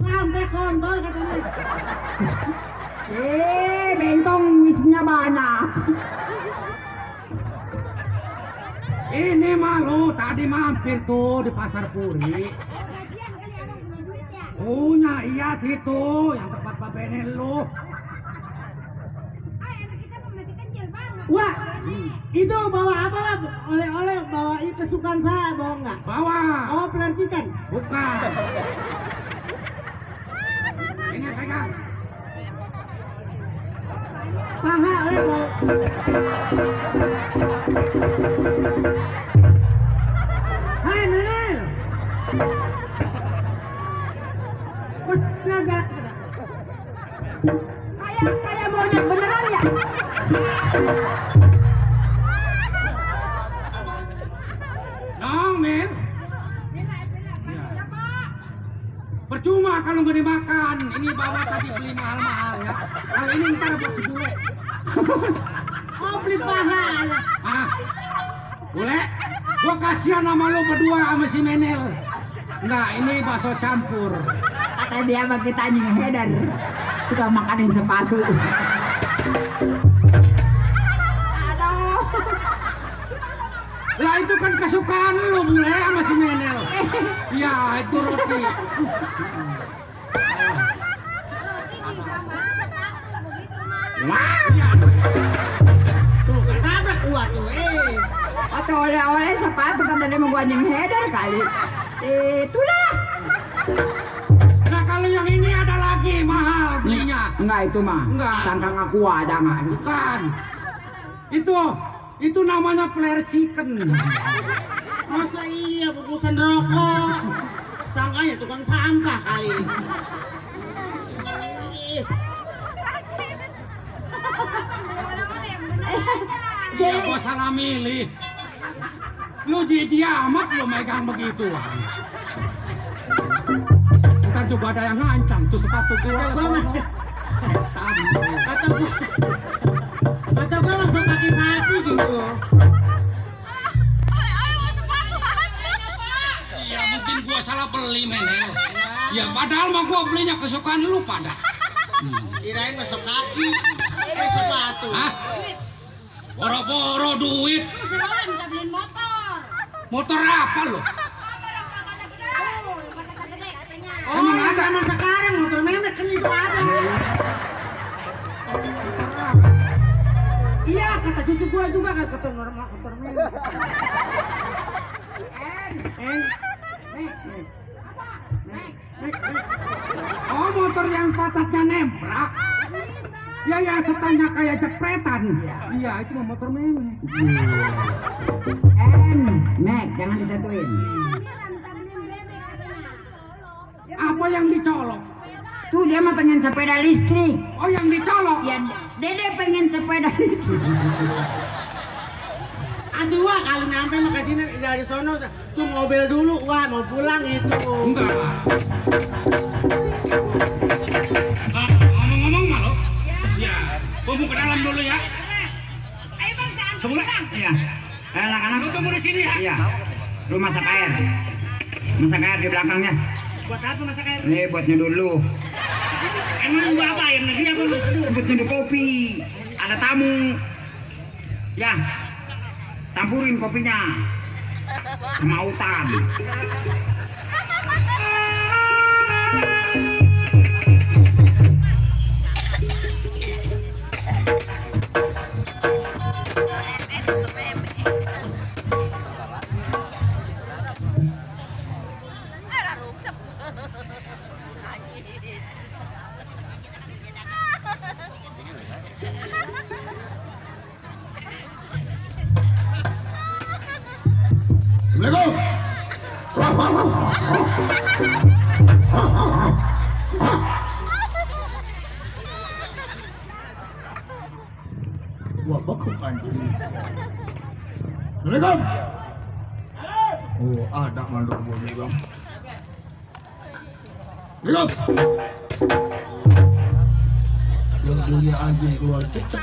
sampai kontol katanya. Bentong isinya banyak. Ini malu tadi mampir tuh di pasar Puri. Gajian kali abang punya duit ya. Punya iya situ yang tempat Babenel lu. Anak kita masih kecil banget. Wah, itu bawa apa lah? Oleh-oleh bawa itu kesukaan saya, bawa nggak? Bawa. Oh, peler chicken. Bukan. Ini pegang. Paha, mau. Hai, Nenel. Gak. Kayak monyet beneran ya? Dong, Mil. Percuma kalau nggak dimakan. Ini bawa tadi beli mahal-mahal ya. Kalau ini ntar buat si bule. Oh, beli paha. Ah, bule. Gua kasihan sama lu berdua sama si Menel. Enggak, ini bakso campur. Kata dia mah kita nyengheder. Suka makanin sepatu. Aduh. Lah itu kan kesukaan lu bule sama si Menel. Iya, itu roti. Wah, ya. Tuh, ketabrak gua tuh, Atau oleh-oleh sepatu kan tadi mau gua nyengheder kali. Itulah. Nah kalau yang ini ada lagi mahal belinya. Enggak itu mah. Enggak. Tangkang aku jangan. Bukan. Itu namanya player chicken. Masa iya bungkusan rokok? Sangkanya tukang sampah kali. Iya gua salah milih. Lu jijik amat lu megang begitu. Ntar juga ada yang ngancam tuh sepatu gua. Setan. Kata gua langsung kaki sapi gitu. Iya mungkin gua salah beli Menel. Ya padahal mah gua belinya kesukaan lu pada. Kirain masuk kaki, sepatu. Hah? Boro-boro duit. Si Roland kita beliin motor. Motor apa lo? Oh, emang ada sama sekarang motor memek kan itu ada. Iya, kata cucu gua juga kan motor normal motor memek. Oh motor yang patatnya nemprak. Ya ya setannya kayak jepretan. Iya itu mah motor memek. Mek, jangan disatuin. Apa yang dicolok? Tuh dia mah pengen sepeda listrik. Oh yang dicolok? Ya, Dede pengen sepeda listrik. Aduh wah kalau nyampe mah kesini dari sono tuh mobil dulu wah mau pulang itu. Enggak. Ngomong-ngomong malu? Ya. Gua mau ke dalam dulu ya. Ayo bang, Sebulan? Iya. Anak-anak Lu tunggu di sini ya. Iya. Lu masak air. Masak air di belakangnya. Buat apa masak air? Buat nyeduh lu. Emang gua apa yang negeri apa mas dulu? Buat nyeduh kopi. Ada tamu. Ya. Campurin kopinya sama autan. Wah bekuk anjing. Assalamualaikum. Oh ada mandor bunyi bang. Assalamualaikum. Aduh dia anjing keluar cecek.